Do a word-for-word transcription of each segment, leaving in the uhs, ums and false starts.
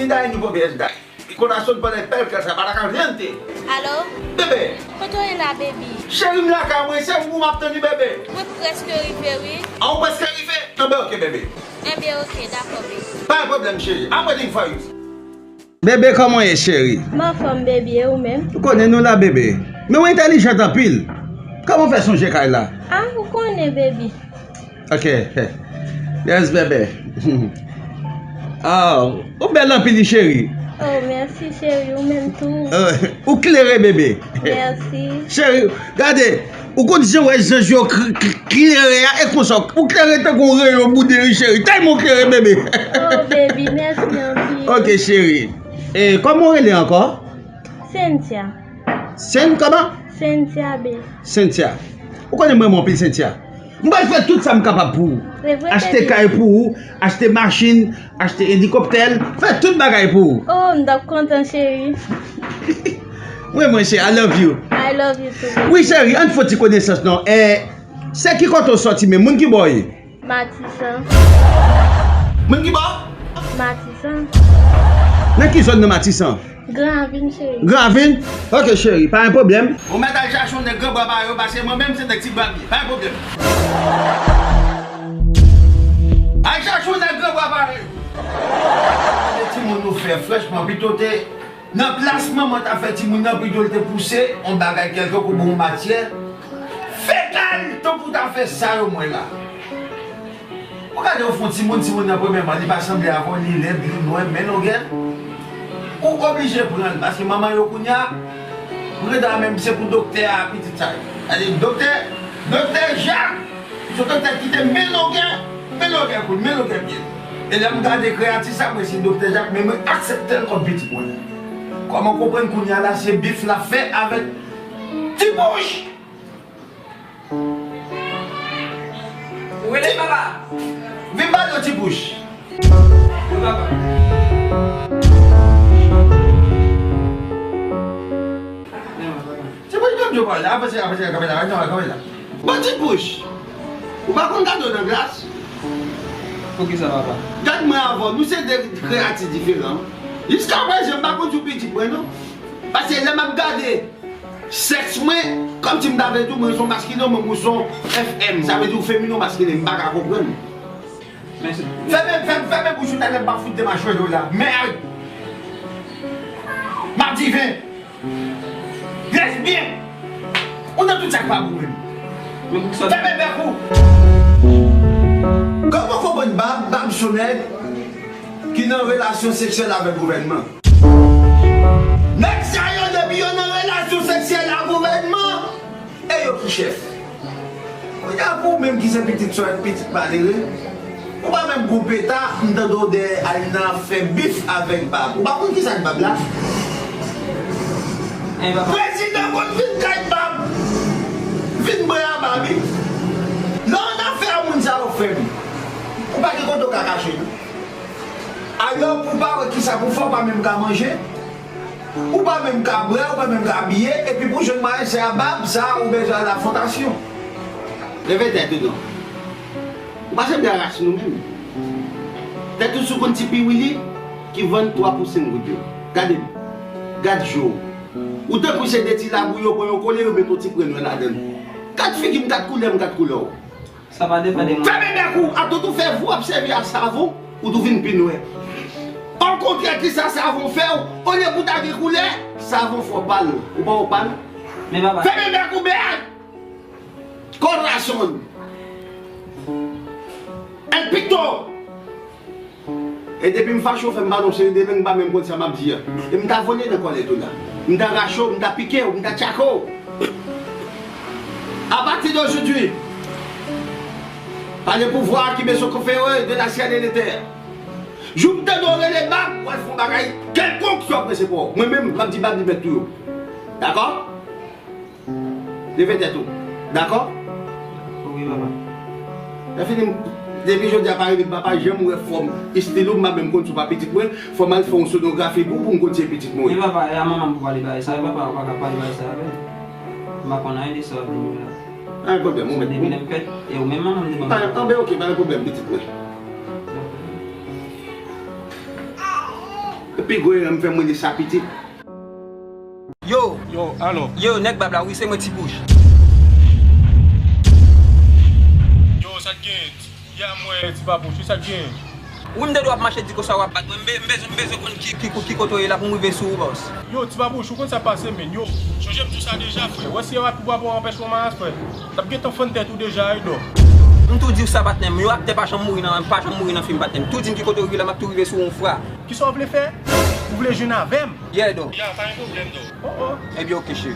Dai nou pran piyès Dai. Corazón para el perro, que se para caliente. Alo? Bebe! Kote w ye la, baby? Cheri, m lakay mwen, se ou m ap tann wi, bebe. Mwen prèske rive, wi. A, ou prèske rive? Anben, oke, bebe. Enben, oke, dakò, baby. Pa gen pwoblèm, cheri. I'm waiting for you. Bebe, kòman w ye, cheri? M anfòm, baby, e ou menm? Ou konnen nou la, bebe. Men w entèlijant anpil. Kòman w fè sonje kay la? A, ou konnen, baby. Ok. Yes, bebe. Oh, ou bèl anpil, wi, cheri. Oh, mèsi, cheri. Ou menm tou. Oh, ou klere, bebe. Mèsi. Cheri, gade, ou konn jan w wè jan je w k- k- klere a, e konsa, ou klere tankou yon reyon boude, wi, cheri. Tèlman w klere, bebe. Oh, baby, mèsi anpil. Ok, cheri. E kòman w rele ankò? Cynthia. Cyn kòman? Cynthia, baby. Cynthia. Ou konnen m renmen w anpil, Cynthia. M pral fè tout sa m kapab pou ou. Se vre, baby. Achte kay pou ou, achte machin, achte elikoptè, fè tout bagay pou ou. Oh, m t ap kontan, cheri. Mwen, mwen, cheri, I love you. I love you too, baby. Wi, cheri, ann fè ti konesans, non. Eh, se ki kote w sòti menm? Moun ki bò w ye? Matisan. Moun ki bò? Matisan. Nan ki zòn nan Matisan? Gran Ravin, cheri. Gran Ravin? Ok, cheri, pa gen pwoblèm. Ou mèt al chache yon nèg Gran Bwa parèy ou, paske mwen menm se nèg Ti Bwa m ye. Pa gen pwoblèm. Al chache yon nèg Gran Bwa parèy ou. Gade timoun nou fè, franchman, pito te nan plas manman ta fè timoun nan, pito l te pouse yon bagay kèlkonk oubyen yon matyè fekal, tankou ta fè sa yo mwen la. Ou gade, ou fè yon timoun, timoun nan, premyèman, li pa sanble avè w, li lèd, li nwè, men longè. Ou oblije pran l, paske manman yo kounye a, preda menm, se pou doktè a, pitit sa yo. Gade, doktè, doktè Jak, se doktè ki te men longè, men longè kou l, men longè pye l. E lè m gade kreyati sa, mwen se doktè Jak, men mwen aksepte l kòm pitit mwen. Kòman w konprann kounye a la, se bif l ap fè avèk Ti Bouch? Ou rele papa? Vin ba nou Ti Bouch. Wi, papa. Men, papa. Ti Bouch, ban m di w pale. Avanse, avanse, kanpe la, non, kanpe la. Bon, Ti Bouch, ou pa konn gade w nan glas? Poukisa, papa? Gad mwen avè w, nou se de kreyati diferan. Jiskaprezan, m pa konn si w pitit mwen, non. Paske lè m ap gade sèks mwen, kòmsi m ta vle di w mwen se yon maskilen, mwen, mwen se yon F M, sa vle di w feminen, w maskilen, m pa ka konprann. Men se Fèmen, fèmen, fèmen bouch ou talè, m pa fout de machwè yo la. Mèd! Madiven! Lesbyen! Ou nan tout sa k pa bon menm. Men poukisa? Fèmen bèk ou! Kòman w konprann Bab, Bab se yon nèg ki nan relasyon seksyèl avèk gouvènman? Nèg sa yo, depi yo nan relasyon seksyèl ak gouvènman, e yo ki chèf. Kounye a, pou ou menm ki se pitit sòt, pitit malere, ou pa menm gwo peta, m tande w dèyè Alina ap fè bif avèk Bab. Ou pa konn kisa k Bab la? Prezidan konn vin kay Bab, vin bwè a Bab, wi. Lè w nan afè a moun sa yo, frè m, ou pa gen kote w ka kache, non. Alò, pou w pa wè kisa pou w fè, ou pa menm ka manje, ou pa menm ka bwè, ou pa menm ka abiye, epi pou w jwenn mwayen, se a Bab sa ou bezwen al Lafontasyon. Leve tèt ou non. Ou pa sanble a ras nou menm. Tèt ou sou konn ti piwili ki vann twa pou senk goud yo. Gade m. Gad je w. Ou tankou se de ti labou yo pran yo kole, yo met yon ti pwen nwè ladann. Gad figi m, gad koulè m, gad koulè w. Sa pa depann de mwen. Fèmen bèk ou, a tout ou fè vou ap sèvi a savon, ou tou vin pi nwè. Okontrè, kisa savon fè w? Olye pou ta gen koulè, savon fè w pal. Ou pa wè w pal? Men papa. Fèmen bèk ou, bèk! Corazón! El pito! E depi m fache, w fè m pale yon seri de lang, m pa menm konn sa m ap di a. E m ta vole nan kòlèt ou la. M ta rache w, m ta pike w, m ta tchake w. A pati de jodi, pa le pouvwa ki me sont conférés de la ciel et de terre. Jou m tande w rele Bab, w al fè yon bagay kèlkonk sou ap prese pou w. Mwen menm, m ap di Bab li mèt touye w. Dakò? Leve tèt ou. Dakò? Wi, papa. Lè fini, depi jodi a pa rive, m pa, pa janm wè fòm estil ou, m pa menm konn si w pa pitit mwen, fò m al fè yon sonografi pou, pou m konn si e pitit mwen. Men papa, e a manman m pou pale bagay sa, papa, ou pa ka pale bagay sa avè l. M pa konn anyen de sa w ap di m yo la. Pa gen pwoblèm, ou mèt. Depi lè m fèt, e ou menm manman m te ban m. Pa, anben, oke, pa gen pwoblèm, pitit mwen. Pi gwo erè m fè, m rele sa pitit. Yo, Yo, alo. yo, nèg bab la, wi, se mwen Ti Bouch. Yo, sa k gen? Ya mwen, Ti Babouch, sa k gen? Wi, m te dwe ap mache di konsa w ap bat mwen. M be- m bezwen, m bezwen konn ki, ki, ki kote w ye la pou m rive sou ou, bòs. Yo, Ti Babouch, ou konn sa pase, men. Yo, sonje m di w sa deja, frè. Wè si y ap pou w anpèch w maras, frè. T ap gentan fann tèt ou deja, Aydò. M tou di w sa, patnè m. Yon aktè pa janm mouri nan, pa janm mouri nan fim, patnè m. Tou di m ki kote w ye la, m ap tou rive sou ou, fra. Kisa w vle fè? Ou vle jwenn avè m? Yeah, do. Ya, pa gen pwoblèm, do. Oh, oh. Ebyen, oke, cheri.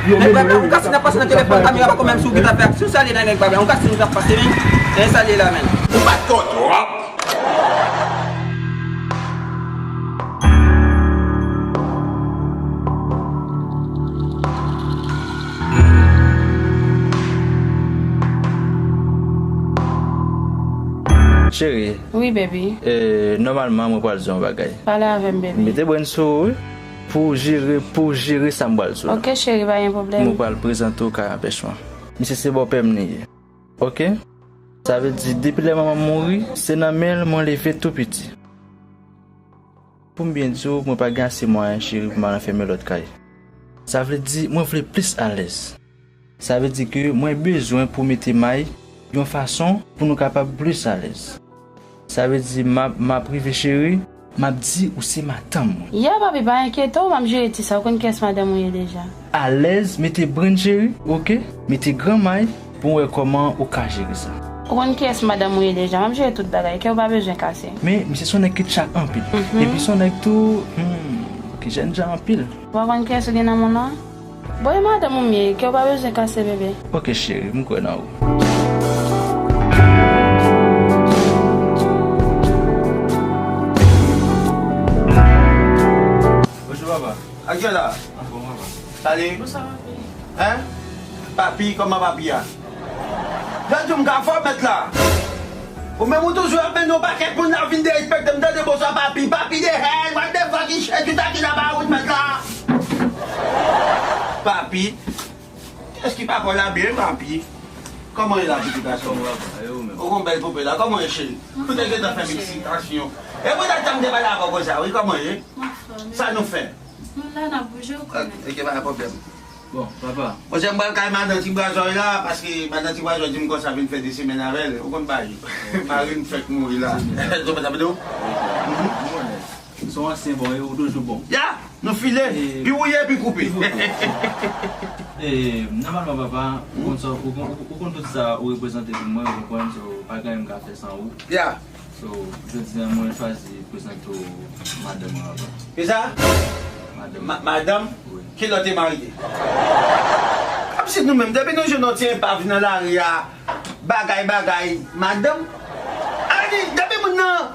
Nèg bab la, ou ka si n ap pase nan telefòn, kamera pa konn menm si w gentan fè aksyon. Salye la, nèg bab la, ou ka si nou t ap pase, men. E salye la, men. Ou bat twò twòp. Cheri, Wi, baby. eh, nòmalman mwen pral di yon bagay. Pale avè m, baby. Mete brenn sou ou wi, pou w jere, pou w jere sa m pral di w la. Ok, cheri, pa gen pwoblèm. Mwen pral prezante w kay anpèchman. Misye se bòpè m li ye. Ok? Sa vle di, depi lè manman m mouri, se nan men l mwen leve tou piti. Pou m byen di w, mwen pa gen ase mwayen, cheri, pou m al anfèmen lòt kay. Sa vle di, mwen vle plis alèz. Sa vle di ke mwen bezwen pou mete may yon fason pou nou kapab plis alèz. Sa vle di, m ap, m ap rive, cheri, m ap di ou se madanm mwen. Ya, papi, pa enkyete w, m ap jere ti sa. Ou konn kiyès madanm ou ye deja. Alèz, mete brenn, cheri, ok? Mete gran may pou m wè kòman ou ka jere sa. Ou konn kiyès madanm ou ye deja, m ap jere tout bagay, kè w pa bezwen kase. Men, misye se yon nèg ki tchak anpil. Epi se yon nèg tou, hmm, ki jènjan anpil. Ou pa konn kiyès ou gen nan mond lan? Bon, e madanm ou m ye, kè w pa bezwen kase, bebe. Ok, cheri, m kwè nan ou. Bonjou, papa. Ak yo la. Anfòm, papa. Salye. Hein? Papi, kòman papi a? Jan di m ka fò mèt la. Ou menm ou toujou ap mennen yon pakèt moun la vin derespekte m, tande, bonswa papi, papi de hell, what the fuck is shit you talking about, mèt la? Papi. Kiyès ki pa kò la byen, papi? Kòman ye la, pitit gason? Ou gon bèl poupe la, kòman ye, cheri? Ou te gentan fè m eksitasyon. E mwen, dat sa m te pale avè w konsa, wi, kòman ye? Sa nou fè? Nou la, n ap bouje, ou konnen. Ok, pa gen pwoblèm. Bon, papa. Monchè, m pral kay madan Ti Brazòy la, paske madan Ti Brazòy di m konsa vin fè de semèn avè l. Ou konn bagay. Mari m fèk mouri la. Tonbe ta pede w? Se yon ansyen bon, e ou toujou bon. Ya, nou file. Pi wouye, pi koupe. E, nòmalman, papa, ou konn sa, ou konn, ou konn tout sa ou reprezante pou mwen, ou konprann, so, pa gen anyen m ka fè san ou. Ya. So, jodi a, mwen chwazi prezante w madanm mwen, papa. Kisa? Madanm. Ma- Madanm? Wi. Kilè w te marye? Kòmsi nou menm, depi nou jwenn yon ti enpav nan lari a, bagay, bagay, madanm? Ani, depi moun nan,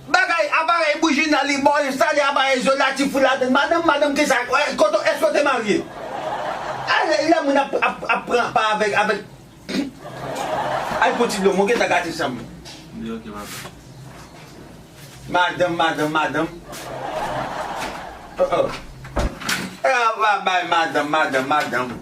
bagay, aparèy bouji nan li, bon, enstale aparèy izolatif ou ladann, madanm, madanm, kisa, wè, kote, èske w te marye? A, lè, lè moun ap, ap, ap pran pa avèk, avèk, al pran ti dlo, mwen gentan gate san m. Li ok, papa. Madanm, madanm, madanm. Oh, oh. E a va bay madanm, madanm, madanm.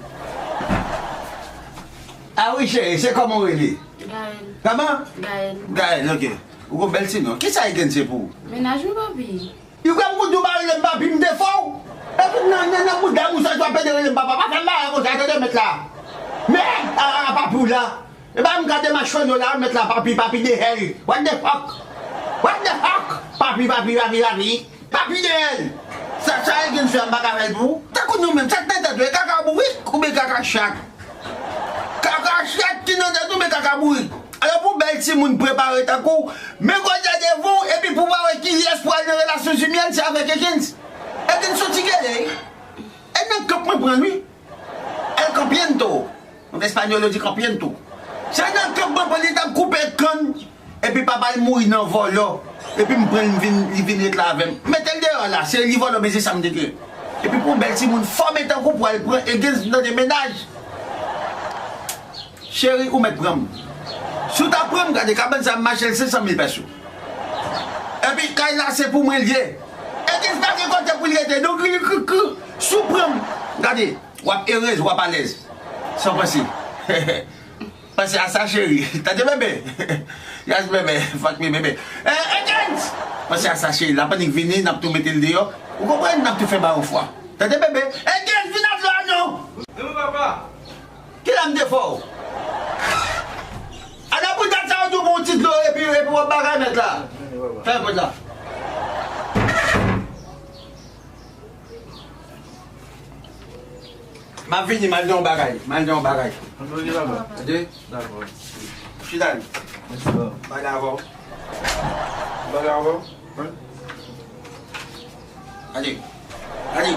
A wi, cheri, se kòman w rele? Gaël. Kòman? Gaël. Gaël, ok. Ou gon bèl ti non. Kisa Higgins se pou ou? Mennaj mwen, papi. Yo kwè m konn di w pa rele m papi, m te fò w. Epi nan, nan, nan bouda m ou sòti w ap pede rele m papa. Pa fè m bagay konsa, tande mèt la. Mèd! A, a, a, papi w la. E pa m gade machwè nou la, mèt la, papi, papi de hell. What the fuck? What the fuck? Papi, papi, papi, papi. Papi de hell. Sa, sa e gen fè m pa ka fè l pou ou. Tankou nou menm, sa k nan tèt ou, e kaka bourik oubyen kaka chat? Kaka chat ki nan tèt ou, men kaka bourik. Alò pou bèl timoun prepare tankou w, men gòdya devan w, epi pou w pa wè kiyès pral nan relasyon zimyèn, se avèk Ekens. Ekens soti gele, wi. E nan kanp mwen pran l, wi. El Campiento. An espanyòl, yo di Campiento. Se nan kanp mwen pran l, li t ap koupe kann. Epi papa l mouri nan vòlò. Epi m pran l, m vin, li vin ret la avè m. Mete l deyò la, se li vòlò, men se sa m te gen. Epi pou yon bèl timoun fòme tankou w pral pran Ekens nan de mennaj. Cheri, ou mèt pran m. Si w ta pran m, gade, kabann sa m mache l senk san mil pèso. Epi kay la se pou mwen l ye. Egans pa gen kote pou l rete, donk li kri kri. Si w pran m, gade, w ap erez, w ap alèz. Sa w panse? Panse a sa, cheri. Tande, bebe. Yes, bebe. Fuck me, bebe. Eh, Egans! Panse a sa, cheri. L ap annik vini, n ap tou mete l deyò. Ou konprann? N ap tou fè ba yon fwa. Tande, bebe. Egans, vin avè w non! Wi, papa. Kilè m te fè w? Ala pou dat sa yo di w pou yon ti dlo epi, epi w ap bagay mèt la. Fè pòt la. M ap vini, m al di yon bagay. M al di yon bagay. Ann vini, papa. Tande? Dakò. Chita li. Mèsi, papa. Bagay avè w. Bagay avè w. Wi. Gade. Gade.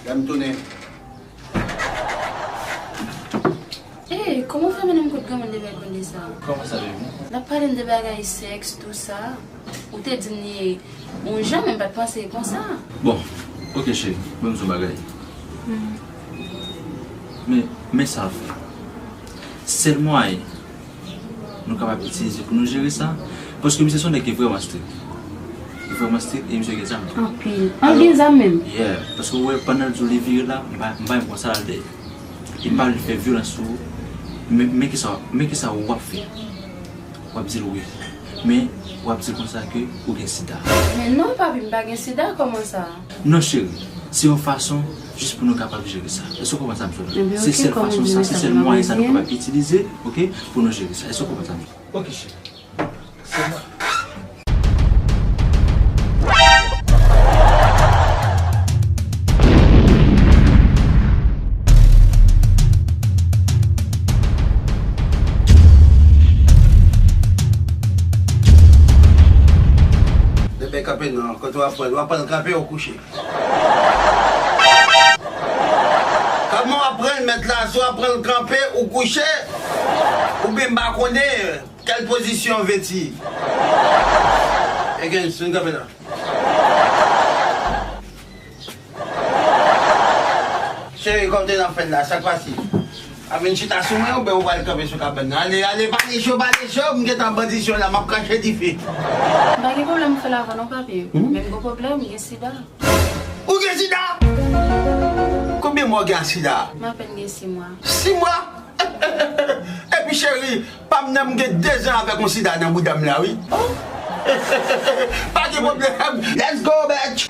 Lè m tounen. Ey, kòman w fè mennen m kot granmoun depi l konn de sa? Kòman sa, baby? L ap pale m de bagay sèks, tou sa. Ou te di m li yon jan, men m pa t panse konsa. Bon, oke, cheri, ban m di w yon bagay. Men, men sa, sèl mwayen nou kapab itilize pou nou jere sa. Paske misye se yon nèg ki vrèman strik. Li vrèman strik e misye gen zam tou. Anpil. An gen zam menm. Yeah, paske ou wè pandan l di w li vire la, m pa, m pa menm konsa l al dèyè. E m pa vle fè vyolans sou ou. Men, men kisa, men kisa w ap fè? W ap di l wi. Men, w ap di l konsa ke ou gen sida. Men non, papi, m pa gen sida, kòman sa? Non, cheri. Se yon fason jis pou nou kapab jere sa. Èske w konprann sa m di w la? Se sèl fason sa, se sèl mwayen sa nou kapab itilize, oke, pou nou jere sa. Èske w konprann sa m di w la? Oke, cheri. Se mwen. Bebe, kanpe non, kote w ap pran l? W ap pran l kanpe ou kouche? Kòman w ap pran l, mèt la? Si w ap pran l kanpe ou kouche, oubyen m pa konnen kèl pozisyon w vle di. Egans, vin kanpe la. Cheri, kòm te nan fèt la, sa k pase? A vin chita sou mwen oubyen ou pral kanpe sou kabann nan? Ale, ale, pale cho, pale cho, m gentan bandi cho la, m ap krache dife. M pa gen pwoblèm fè l avè w non, papi. Men m gen pwoblèm, m gen sida. Ou gen sida? Konbyen mwa w gen ak sida? M apèn gen sis mwa. Sis mwa? Epi cheri, pa m nan m gen de zan avèk yon sida nan bouda m la, wi. Pa gen pwoblèm. Let's go, bitch!